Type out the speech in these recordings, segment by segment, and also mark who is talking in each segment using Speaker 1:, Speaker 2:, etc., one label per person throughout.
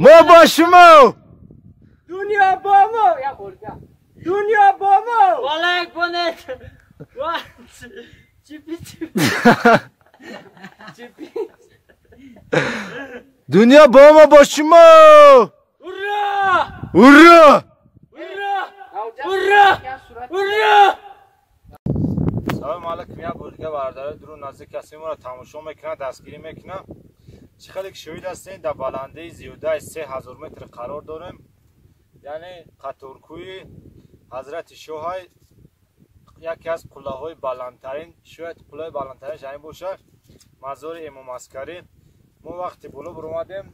Speaker 1: Мо бо шумо.
Speaker 2: Дунё бо мо. Я бурга. Дунё бо мо.
Speaker 3: Валайк бонет. Чипи чипи. Чипи.
Speaker 1: Дунё бо мо бо шумо.
Speaker 3: Ура!
Speaker 1: Ура!
Speaker 3: Ура! Ура! Ура!
Speaker 1: Салом алейкум, я бурга бародари дуру наздик каси моро тамошо мекунад, дастгирӣ мекунад. Чӣ хеле ки шоҳид ҳастем, дар баландии зиёдаи 3000 метр қарор дорем. Яъне Қаторкӯи Ҳазрати Шоҳай яке аз қуллаҳои баландтарин, шояд қуллаи баландтарин ҳамин бошад, мазори Имом Аскарӣ. Мо вақте боло баромадем,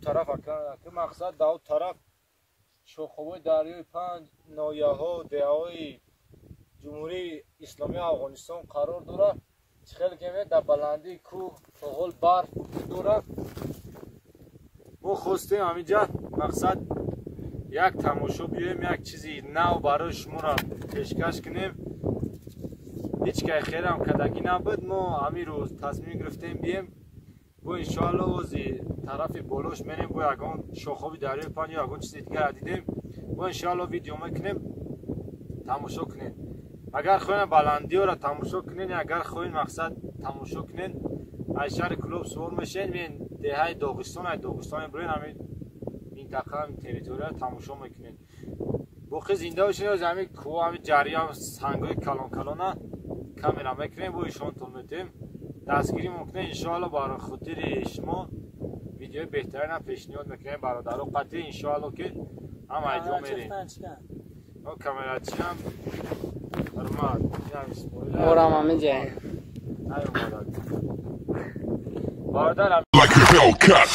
Speaker 1: тараф ки мақсад дар он тараф шохобои дарёи Панҷ, ноҳияҳо, деҳаҳои Ҷумҳурии Исломии Афғонистон қарор дорад. Чӣ хеле ки мебинед, дар баландии кӯҳ тоғол барф вуҷуд дорад. Мо хостем ҳаминҷа мақсад як тамошо биёем, як чизи нав барои шуморо пешкаш кунем. Ҳеҷ кай хелам кадагӣ набуд. Мо ҳамин рӯз тасмим гирифтем бием. Бо иншоалло ози тарафи болош мерем, бо ягон шохоби дарёи Панҷ ё ягон чизи дигарро дидем. Бо иншоалло видео мекунем, тамошо кунед. Агар хоҳем баландиҳоро тамошо кунед, агар хоҳем мақсад тамошо кунед, аз шаҳри Кӯлоб сувор мешавед, мен деҳаи Доғистон, ай Доғистон мебуред, ҳамин минтақа, ҳамин территорияро тамошо мекунед. Боқӣ зинда бошед, ози ҳамин кӯҳ, ҳамин ҷариён, сангҳои калон калона камера мекунем, бо ишонтон метем. Дастгирӣ мумкин, иншоалло барои хотири шумо видеои беҳтаринам пешниҳод мекунем, бародаро. Қатъи иншоалло ки ҳама ҷо мерем. Камерачиам ҳурмат.
Speaker 3: Морам ҳаминҷа.
Speaker 1: Бародар.
Speaker 4: Like a Hellcat.